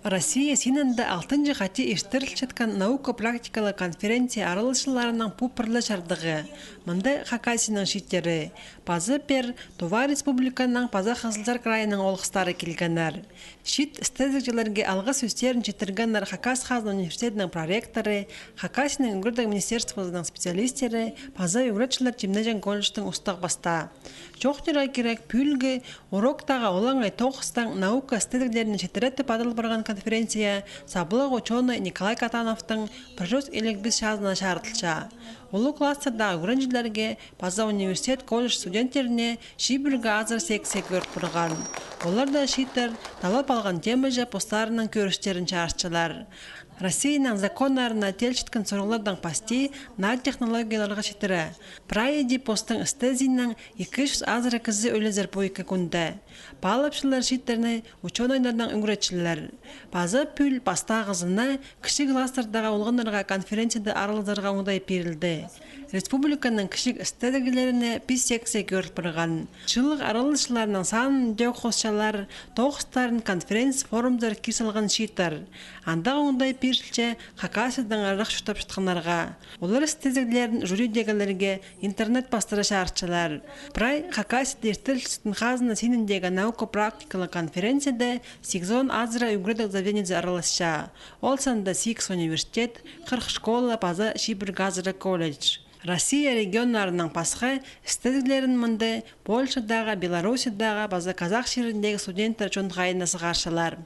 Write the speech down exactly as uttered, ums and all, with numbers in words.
Россия синінде алтынҷы хати иртірілчеткен наука-практикалығ конференция араласчыларының пу пірле чардығы. Мында Хакасияның чииттері, паза пеер Тува Республиканың паза Хызылчар крайының олғыстары килгеннер. Чиит істезігҷілерге алғыс сӧстерін читіргеннер Хакас хазна университедінің проректоры, Хакасияның ӱгредіг министерствозының специалистері паза ӱгретчілер тимнеҷең колледжтің устағ-пастаа. Чоохтирға кирек, пӱӱлгі уроктағы олаңай тоғыстаң наука істезігҷілерін читіре тіп адал парған конференция саблығ учёный Николай Катановтың пір чӱс илиг пис чазына чарыдылча. Улуғ класстардағы ӱгренҷілерге паза университет, колледж студенттеріне чибіргі азыра секция кӧріп парған. Олар даа чииттер таллап алған темаҷа постарының кӧрістерін чарытчалар. Россияның законнарына тилчеткен сурығлардаң пасти наа технологияларға читіре. Прай іди постың істезінең ікі чӱс азыра кізі ӱлезер пу ікі кӱнде. Паалапчалар чииттерні учёнайларнаң ӱгретчілер. Паза пӱӱл пастағызына кічіг класстардағы олғаннарға конференцияда аралазарға оңдай пирілді. Республиканың кічіг істезігҷілеріне пис секция кӧріл парған. Чыылығ араласчыларының санын дее хосчалар, тоғыстарын конференц-форумзар кир салған чииттер. Андағ оңдай пирілче Хакасиядаң арах чуртапчатханнарға. Олар істезігҷілерін жюридегілерге интернет пастыра чарытчалар. Прай Хакасияда иртірілчеткен хазна синіндегі наука-практикалығ конференцияда сигізон азыра ӱгредіг заведениезі араласча. Ол санда сигіс университет, хырых школа паза чибіргі азыра колледж. Россия регионнарынаң пасха істезігҷілерін мында Польшадағы, Белоруссиядағы паза Казах чиріндегі студенттер чон хайинаң сығарчалар.